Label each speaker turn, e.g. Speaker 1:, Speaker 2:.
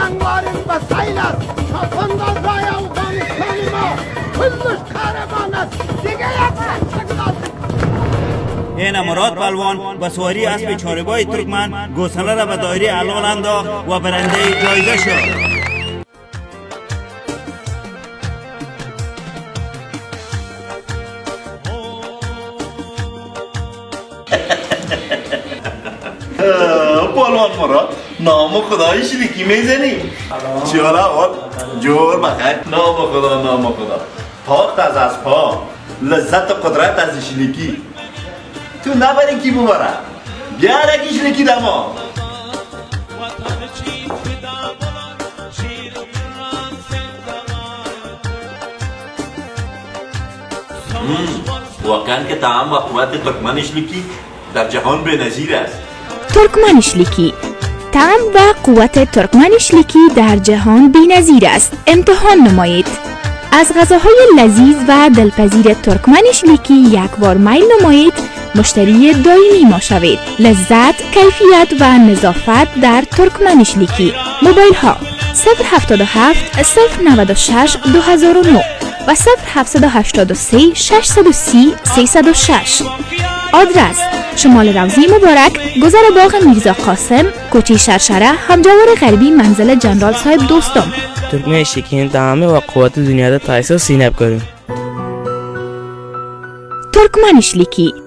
Speaker 1: جنگوارین به سیل است. چاپانداز رای افغانستان ما کلش قهرمان است. دیگه یک سر.
Speaker 2: این مراد پهلوان با سواری اسب چاربای ترکمن گوساله را به دایره حلال انداخت و برنده جایزه شد.
Speaker 3: پهلوان مراد، نام خدای شلیکی میزنی؟ چی حالا اول؟ جور بخیر. نام خدا، نام خدا. تاخت از اسبها، لذت و قدرت از شلیکی. تو نبری کی ببره، بیاره کی شلیکی دما. واقعا که طعم و قوت ترکمن شلیکی در جهان به نظیر است.
Speaker 4: ترکمن شلیکی، طعم و قوت ترکمن شلیکی در جهان بی‌نظیر است. امتحان نمایید. از غذاهای لذیذ و دلپذیر ترکمن شلیکی یک بار میل نمایید، مشتری دائمی ما شوید. لذت، کیفیت و نظافت در ترکمن شلیکی. موبایل ها 077 096 2009 و 0783 630 306. آدرس: شمال روضه مبارک، گذر باغ میرزا قاسم، کوچه شرشره، همجوار غربی منزل جنرال صاحب دوستم.
Speaker 5: Türkmen işlikinin taamı ve kuvveti dünyada taysız sinep görün.
Speaker 4: ترکمن شلیکی.